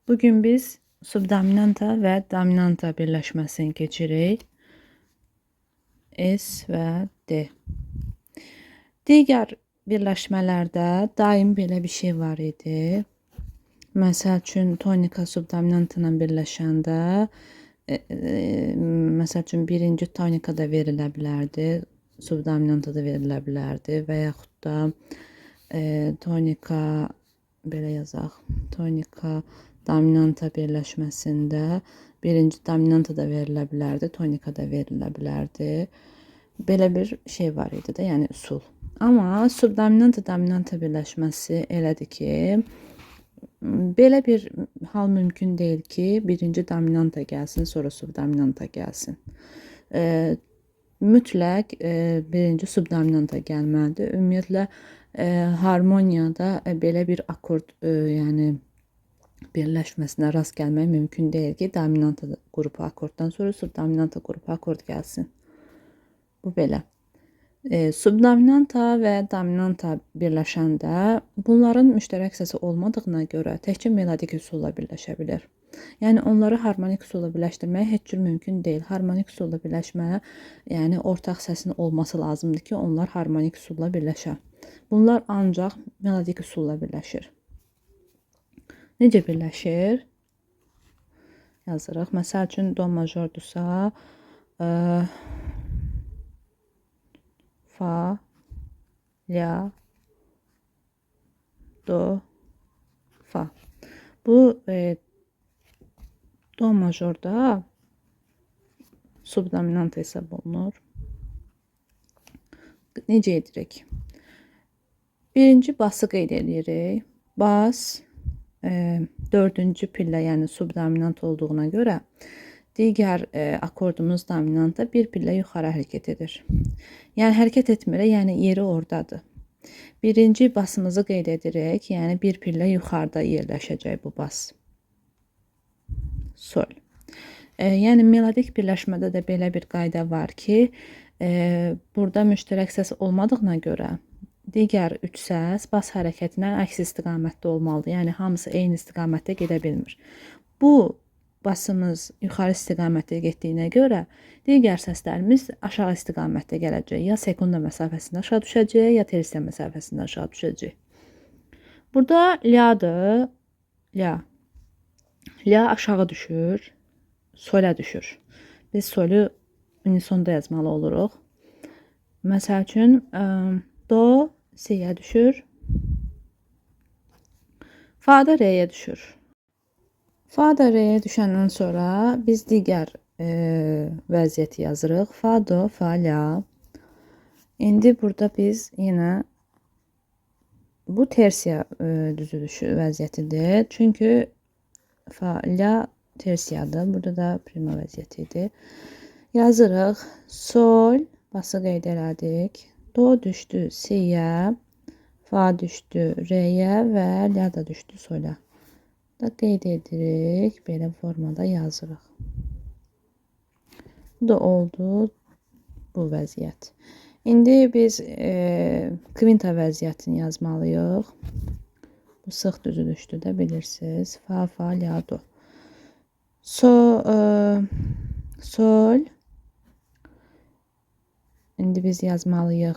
Bugün biz subdominanta və dominanta birləşməsini keçirik. S və D. Digər birləşmələrdə daim belə bir şey var idi. Məsəl üçün tonika subdominanta ilə birləşəndə məsəl üçün birinci tonika da verilə bilərdi, subdominanta da verilə bilərdi və yaxud da tonika belə yazaq. Tonika dominanta birləşməsində birinci dominanta da verilə bilərdi, tonika da verilə bilərdi. Belə bir şey var idi də, yəni üsul. Amma subdominanta dominanta birləşməsi elədir ki, belə bir hal mümkün deyil ki, birinci dominanta gəlsin, sonra subdominanta gəlsin. Mütləq birinci subdominanta gəlməlidir. Ümumiyyətlə harmoniyada belə bir akord, yəni birləşməsinə rast gəlmək mümkün deyil ki, dominanta qrupu akorddan sonra subdominanta qrupu akord gəlsin. Bu belə. Subdominanta və dominanta birləşəndə bunların müştərək səsi olmadığına görə təkcə melodik üsulla birləşə bilər. Yəni onları harmonik üsulla birləşdirmək heç cür mümkün deyil. Harmonik üsulla birləşmə, yəni ortaq səsin olması lazımdır ki, onlar harmonik üsulla birləşə. Bunlar ancaq melodik üsulla birləşir. Necə birləşir? Yazırıq. Məsəl üçün do majordursa, fa, la, do, fa. Bu do majorda subdominant hesab olunur. Necə edirik? Birinci bası qeyd edirik. Bas dördüncü pillə, yəni subdominant olduğuna görə digər akordumuz dominanta bir pillə yuxarı hərəkət edir. Yəni hərəkət etmir, yəni yeri oradadır. Birinci basımızı qeyd edirik, yəni bir pillə yuxarıda yerləşəcək bu bas. Sol. Yəni melodik birləşmədə də belə bir qayda var ki, burada müştərək səs olmadığına görə digər üç səs bas hərəkətinə əks istiqamətdə olmalıdır. Yəni hamısı eyni istiqamətdə gedə bilmir. Bu basımız yuxarı istiqamətdə getdiyinə görə digər səslərimiz aşağı istiqamətdə gələcək. Ya sekunda məsafəsində aşağı düşəcək, ya tersiya məsafəsində aşağı düşəcək. Burada lyadır. Lya. Lya aşağı düşür, solə düşür. Biz solü unisonda yazmalı oluruq. Məsəl üçün do siyə düşür. Fa da reyə düşür. Fa da reyə düşəndən sonra biz digər vəziyyəti yazırıq. Fa, do, fa, la. İndi burada biz yenə bu tersiya düzülüşü vəziyyətidir. Çünki fa, la tersiyadır. Burada da prima vəziyyəti idi. Yazırıq. Sol bası qeyd elədik. Do düşdü siyə, fa düşdü reyə və la da düşdü sola. Da qeyd edirik. Belə formada yazırıq. Bu da oldu bu vəziyyət. İndi biz kvinta vəziyyətini yazmalıyıq. Bu sıx düzülüşdür də bilirsiniz. Fa, fa, la, do. So, sol. İndi biz yazmalıyıq.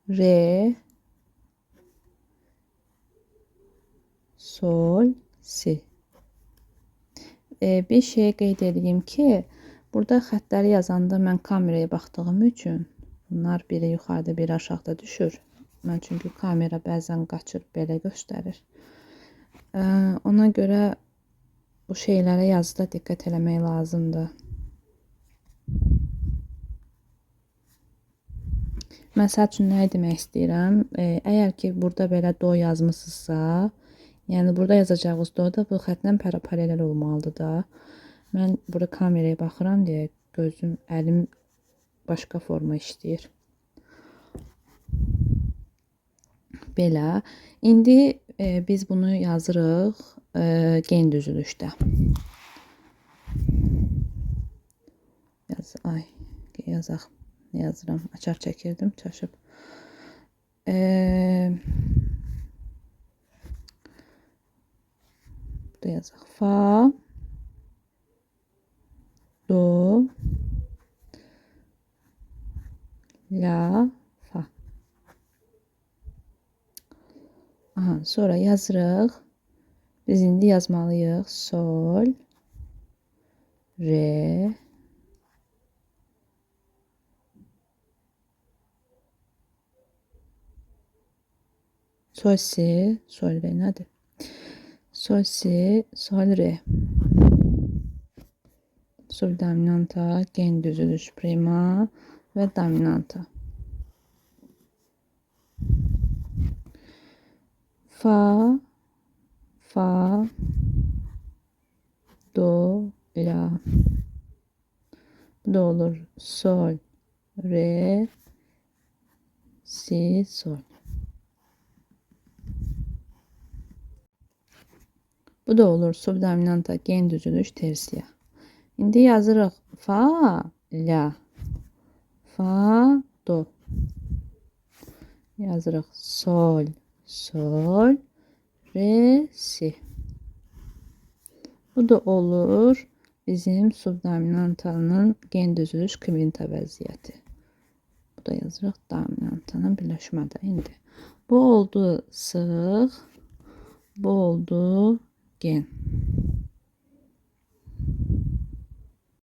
Re, sol, si. Bir şey qeyd edeyim ki, burada xəttləri yazanda mən kameraya baxdığım üçün bunlar biri yuxarıda, biri aşağıda düşür. Mən çünki kamera bəzən qaçır, belə göstərir. Ona görə bu şeylərə yazıda diqqət eləmək lazımdır. Məsəl üçün nə demək istəyirəm? Əgər ki, burada belə do yazmısınızsa, yəni burada yazacağınız do da bu xətlə paralel olmalıdır da. Mən burada kameraya baxıram deyə gözüm, əlim başqa forma işləyir. Belə. İndi biz bunu yazırıq gen düzülüşdə. Yazaq. Yazıram. Açar çəkirdim, çaşıb. Burada yazaq. Fa, do, la, fa. Aha, sonra yazırıq. Biz indi yazmalıyıq. Sol, re, sol, si, sol, re nədir? Sol, si, sol, re. Subdominanta, gen düzülüş prima və dominanta. Fa, fa, do, la. Bu da olur sol, re, si, sol. Bu da olur subdominanta gen düzülüş tersiya. İndi yazırıq fa, la, fa, do. Yazırıq sol, sol, re, si. Bu da olur bizim subdominantanın gen düzülüş kvinta vəziyyəti. Bu da yazırıq dominantanın birləşmədə indi. Bu oldu sıx, bu oldu gen.